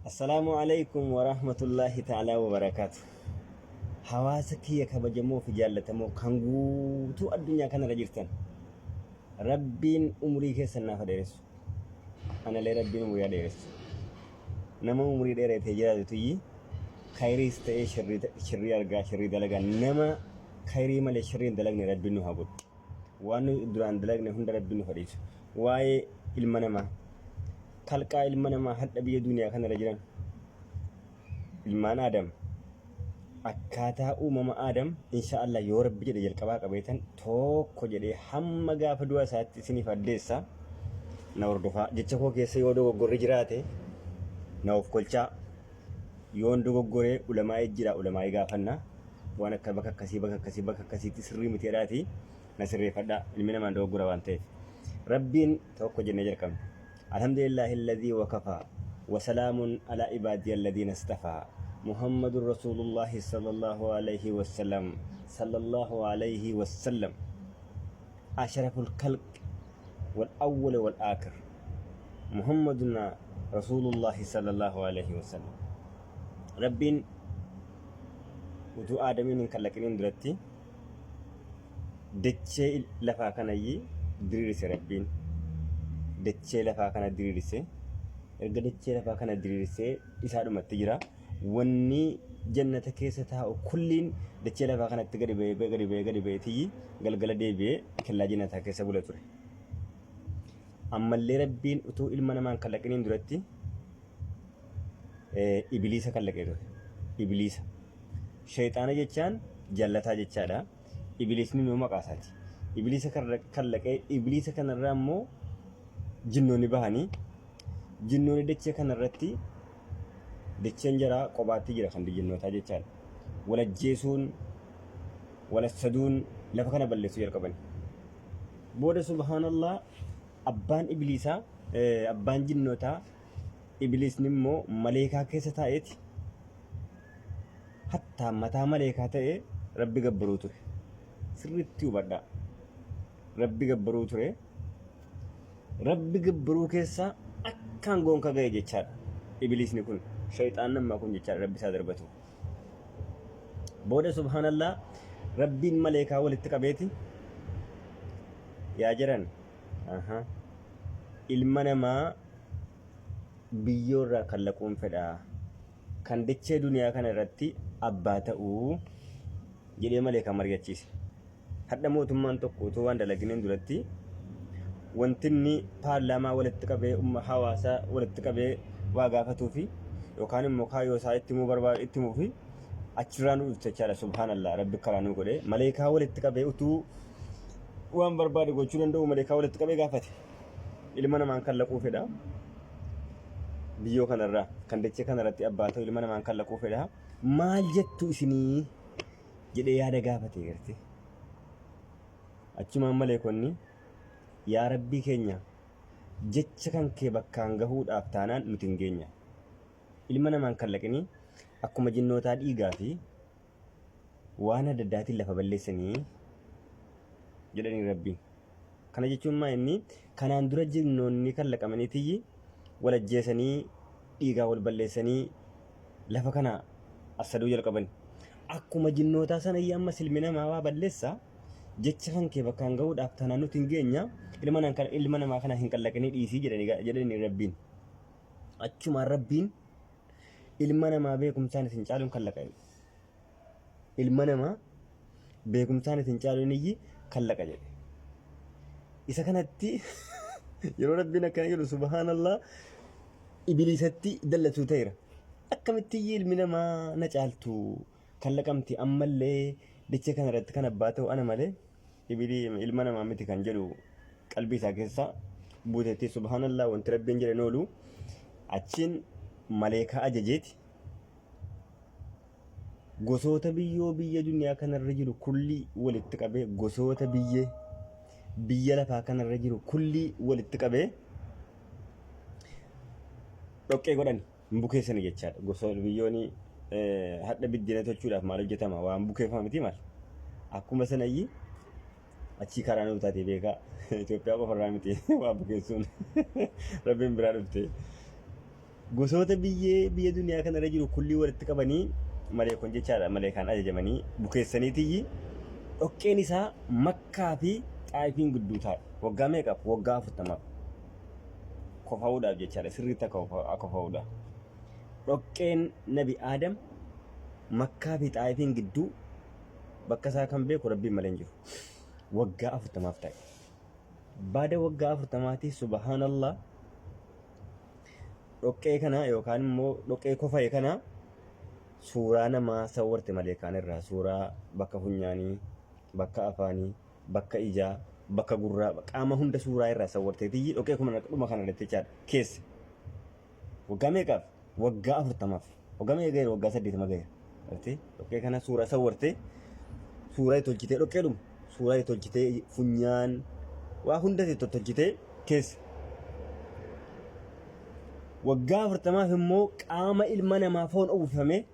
Assalaamu alaikum wa rahmatullahi ta'ala wa barakaatu. Hawaasa kiyya kabajamoo fi jaallatamoo kan guutuu addunyaa kanarra jirtan, Rabbiin umurii keessan naaf haa dheeressu. Analee Rabbiin umurii haa dheeressu. Nama umurii dheeratee jiraatu tuyyi khayriis ta'ee shirrii argaa, shirrii dalagaa. Nama khayrii malee shirrii hin dalagne Rabbiin nu haa godhu. Waan nu duraan dalagne hunda Rabbiin nu haa dhiisu. Waa'ee ilma namaa, kalqaa ilma namaa hadha biyya duniyaa kanarra jiran, ilmaan Aadam, akkaataa uumama Aadam, insha Allah yoo Rabbi jedhe jalqabaa qabeetan tokko jedhee hamma gaafa du'a isaatti isiniif addeessa. Na hordofaa. Jecha koo keessa yoo dogoggorri jiraate na of kolchaa. Yoon dogoggoree ulamaa'ee jira, ulamaa'ee gaafanna. Waan akka bakka akkasii, bakka akkasii, bakka akkasiitti sirrii miti jedhaati na sirreeffadhaa. Ilmi namaan dogoggora waan ta'eef. Rabbiin tokko jennee jalqabna. Alhamdulillahi alladhii wakafaa wasalaamun alaa ibaadiya alladhiina istafaa Muhammadun rasuulullahi sallallahu alayhi wassalam, sallallahu alayhi wassallam, ashraful khalq wal awwal wal aakhir, Muhammaduna rasuulullahi sallallahu alayhi wassallam. Rabbiin utuu Aadamiin hin kallaqiniin duratti dachee lafaa kanayyi diriirse. Rabbiin dachee lafaa kana diriirse. Erga dachee lafaa kana diriirsee isaadhumatti jira. Wanni jannata keessa taa'u kulliin dachee lafaa kanatti gadi ba'ee, gadi ba'ee, gadi ba'ee tiyyi galgala deebi'ee kellaa jannataa keessa bula ture. Ammallee Rabbiin utuu ilma namaan kalaqiniin duratti ibiliisa kallaqee ture. Ibiliisa. Shayxaana jechaan jallataa jechaadha. Ibiliisni immoo maqaa isaati. Ibiliisa kallaqee, ibiliisa kanarraa immoo jinnoonni bahanii, jinnoonni dachee kanarratti, dacheen jaraa qobaatti jira kan jinnootaa jechaadha. Wal ajjeesuun, wal assaduun lafa kana balleessuu jalqaban. Booda subhaanallah, abbaan ibiliisaa, abbaan jinnootaa ibiliisni immoo maleekaa keessa taa'eeti hattaa mataa maleekaa ta'ee Rabbi gabbaruu ture. Sirriitti hubadhaa. Rabbi gabbaruu ture. Rabbi gabbaruu keessa akkaan gonka ga'e jechaadha. Ibiliisni kun, shayxaan ammaa kun jechaadha, Rabbi isaa darbatu. Booda subhaanallah, Rabbiin maleekaa walitti qabeeti yaa jiran ilma namaa biyyoo irraa kallaquun fedha. Kan dachee duniyaa kana irratti abbaa ta'uu jedhee maleekaa mari'achiise. Hadha mootummaan tokko utuu waan dalaginiin duratti wanti inni paarlaamaa walitti qabee, hawaasa walitti qabee waa gaafatuu fi yookaan immoo kaayyoo isaa itti himuu barbaadu itti himuu fi achirraa nu dhufte jechaadha. Subhaanallah, Rabbi karaa nu godhe. Maleekaa walitti qabee, utuu waan barbaade gochuu danda'u, maleekaa walitti qabee gaafate. Ilma namaan kallaquu fedha. Biyyoo kanarraa kan dachee kanarratti abbaa ta'u ilma namaan kallaquu fedha. Maal jettu isinii jedhee yaada gaafate garte. Achumaan maleekonni, yaa Rabbii keenya, jecha kan kee bakkaan gahuudhaaf taanaan nuti hin geenya. Ilma namaan kallaqinii akkuma jinnootaa dhiigaa fi waan adda addaatiin lafa balleessanii jedhanii Rabbiin. Kana jechuun maa inni kanaan dura jinnoonni kallaqamanii tiyyi wal ajjeesanii, dhiigaa wal balleessanii lafa kana assaduu jalqabani. Akkuma jinnootaa sana iyyuu ammas ilmi namaa waa balleessa. Jecha kan kee bakkaan gahuudhaaf taanaan nuti hin geenya, ilma namaa kana hin kallaqinii dhiisii jedhanii Rabbiin. Achumaan Rabbiin ilma namaa beekumsaan isin caaluun kallaqa jedhe. Ilma namaa beekumsaan isin caaluun iyyi kallaqa jedhe. Isa kanatti yeroo Rabbiin akkana jedhu, subhaanallah, ibiliisatti dallatuu ta'eera. Akkamitti iyyi ilmi namaa na caaltu kallaqamti, ammallee dachee kana irratti kan abbaa ta'u ana malee ibilii ilma namaa miti kan jedhu qalbii isaa keessa buutetti. Subhaanallah, wanti Rabbiin jedhe oolu. Achiin maleekaa ajajeeti gosoota biyyoo biyya duniyaa kanarra jiru kullii walitti qabee, gosoota biyyee biyya lafaa kanarra jiru kullii walitti qabee dhoqqee godhani hin bukeessani jechaadha. Gosoota biyyooni hadha biddeena tolchuudhaaf maal hojjetama? Waan bukeeffama miti maal? Akkuma sanayyi achii karaa nuuf taate beekaa. Itoophiyaa qofarraa miti waa bukeessuun, Rabbiin biraa dhufte. Gosoota biyyee biyya duniyaa kanarra jiru kullii walitti qabanii maleekon jechaadha maleekaan ajajamanii bukeessaniitiyyi dhoqqeen isaa Makkaa fi Xaa'ifiin gidduu taa'e. Waggaa meeqaaf? Waggaa 40f. Kofa'uudhaaf jechaadha sirriitti akka kofa'uudhaaf. Dhoqqeen Nabi Aadam Makkaa fi Xaa'ifiin gidduu bakka isaa kan beeku Rabbiin malee hin jiru. Waggaa 40f taa'e. Baada waggaa 40tii subhaanallah dhoqqee kana yookaan immoo dhoqqee kofa'e kana suuraa namaa sawwarte maleekaan irraa suuraa bakka funyaanii, bakka afaanii, bakka ijaa, bakka gurraa, qaama hunda suuraa irraa sawwarteetiyyi dhoqqee kuma dhuma kana irratti jechaadha keesse. Waggaa meeqaaf? Waggaa 40f. Waggaa meeqa gaheera? Waggaa 80 gaheera. Gartee dhoqqee kana suuraa sawwartee suuraa itti tolchitee dhoqqeedhuma suuraa itti tolchitee funyaan waa hunda itti tottolchitee keessa. Waggaa 40f immoo qaama ilma namaa foon uwwifamee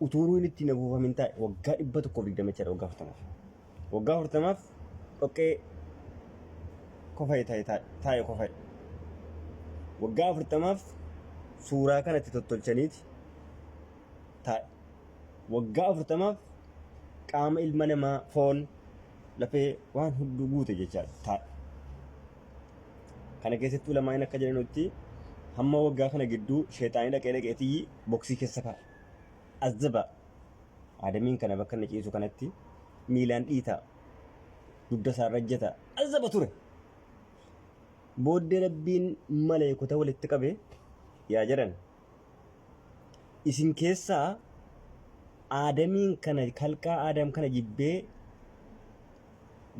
utuu ruuhin ittiin afuufamin taa'e waggaa 120 jechaadha waggaa 40f. Waggaa 40f dhoqqee kofa'e ta'e taa'e kofa'e. Waggaa 40f suuraa kanatti tottolchaniiti taa'e. Waggaa 40f qaama ilma namaa foon lafee waan hunduu guute jechaadha taa'e. Kana keessatti ulamaa'in akka jedhanutti hamma waggaa kana gidduu sheexaanii dhaqee dhaqeetii boksii keessa kaa'a. Azzaba Aadamiin kana bakka inni ciisu kanatti miilaan dhiitaa, dugda isaa irra ejjeta, azaba ture. Booddee Rabbiin maleekota walitti qabe yaa jedhan isin keessaa Aadamiin kana kalqaa Aadam kana jibbee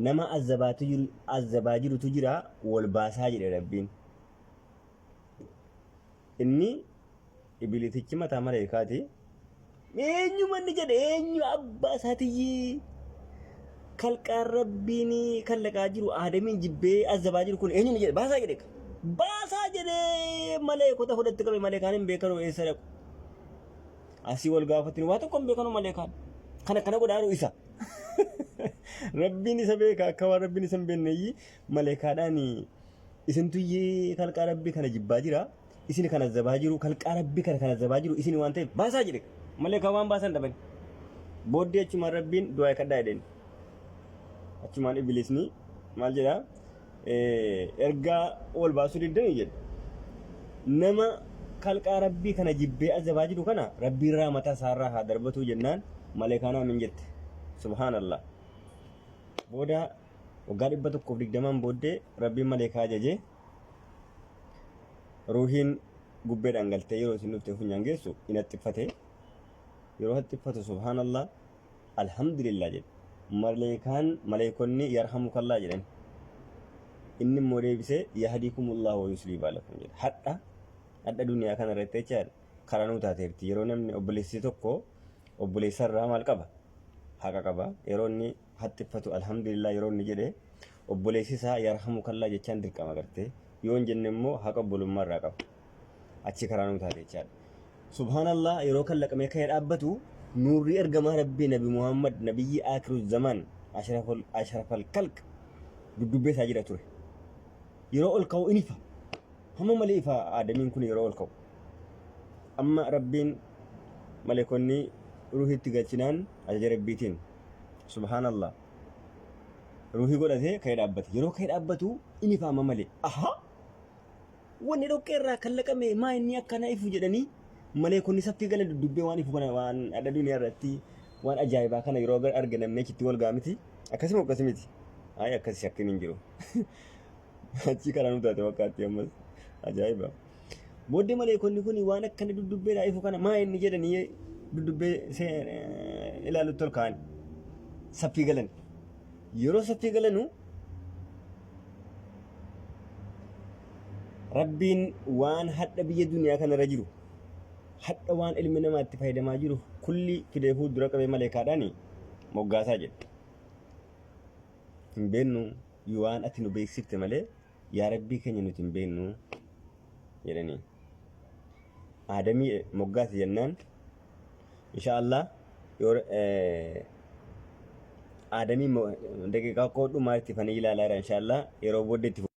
nama azabaatu jiru azabaa jirutu jira wal baasaa jedhe Rabbiin. Inni ibilitichi mataa maleekaati. Eenyu manni jedhe eenyu abbaa isaatiyyii kalqaan rabbiin kallaqaa jiru aadamiin jibbee azabaa jiru kun eenyu jedhe baasaa jedhe baasaa jedhee maleekota fudhatti qabe maleekaan hin beekanu eessa dhaqu asii wal gaafatin waa tokko hin beekanu maleekaan kan akkana godhaa jiru isa rabbiin isa beeka akka waan rabbiin isa hin beekneyyii maleekaadhaan Isintuyyee kalqaa rabbii kana jibbaa jira. Isin kan azabaa jiru kalqaa rabbii kana kan azabaa jiru isin waan ta'eef baasaa jedhe. Malee kan waan baasan dhaban. Booddee achumaan rabbiin du'aa kadhaa jedheen. Achumaan ibliisni maal jedhaa? Ergaa wal baasuu diddanii jedhe. Nama kalqaa rabbii kana jibbee azabaa jiru kana rabbiin raamataa isaarraa haa darbatuu jennaan maleekaan aamin jette. Subhaanallah. Booda Waggaa 120n booddee Rabbiin maleekaa ajaje ruuhiin gubbeedhaan galtee yeroo isin dhuftee funyaan geessu in haxxiffate. Yeroo haxxiffatu subhaanallah alhamdulillah jedhe. Maleekaan maleekonni yarhamukallaa jedhan. Inni immoo deebisee yahdikumullahu wa yuslii baalakum jedhe. Hadha hadha duniyaa kana irratti jechaadha karaa nuu taateerti. Yeroo namni obboleessi tokko obboleessa irraa maal qaba? Haqa qaba. Yeroo inni haxxiffatu alhamdulillah yeroo inni jedhe obboleessi isaa yarhamukallaa jechaan dirqama gartee yoo hin jenne immoo haqa obbolummaa irraa qaba achi karaa nuu taate jechaadha subhaanallah yeroo kan laqamee ka'ee dhaabbatu nuurri ergamaa rabbii nabi muhammad nabiyyi aakiru zamaan ashrafal kalq duddubbee isaa jira ture yeroo ol ka'u in ifa hamma malee ifa aadamiin kun yeroo ol ka'u amma rabbiin maleekonni ruuhitti galchinaan ajaja rabbiitiin Subhaanallah. Ruuhii godhatee ka'ee dhaabbate. Yeroo ka'ee dhaabbatu inni faama malee. Ahaa! Wanni dhoqqee irraa kan laqame maa inni akkana ifu jedhanii maleekonni saffii galan duddubbee waan ifu kana waan adda duniyaa irratti waan ajaa'ibaa kana yeroo argan namni achitti wal ga'a miti. Akkasuma akkasi miti. Ayi akkasi shakkiin hin jiru. Achii karaa nu taate fakkaatti ammas. Ajaa'iba. Booddee maleekonni kun waan akkana duddubbeedhaa ifu kana maa inni jedhanii duddubbee ilaalutti ol ka'an. Saffii galan. Yeroo saffii galanu Rabbiin waan hadha biyya duniyaa kanarra jiru hadha waan ilmi namaa itti fayyadamaa jiru kulli fidee fuuldura qabee maleekaadhaan moggaasaa jedhe. Hin beennu waan ati nu beeksifte malee yaa rabbii keenya nuti hin beeknu jedhanii. Aadamii moggaasi jennaan insha Allah yoo aadamii daqiiqaa koo dhumaa itti fanii ilaalaa jira insha Allah yeroo booddee itti.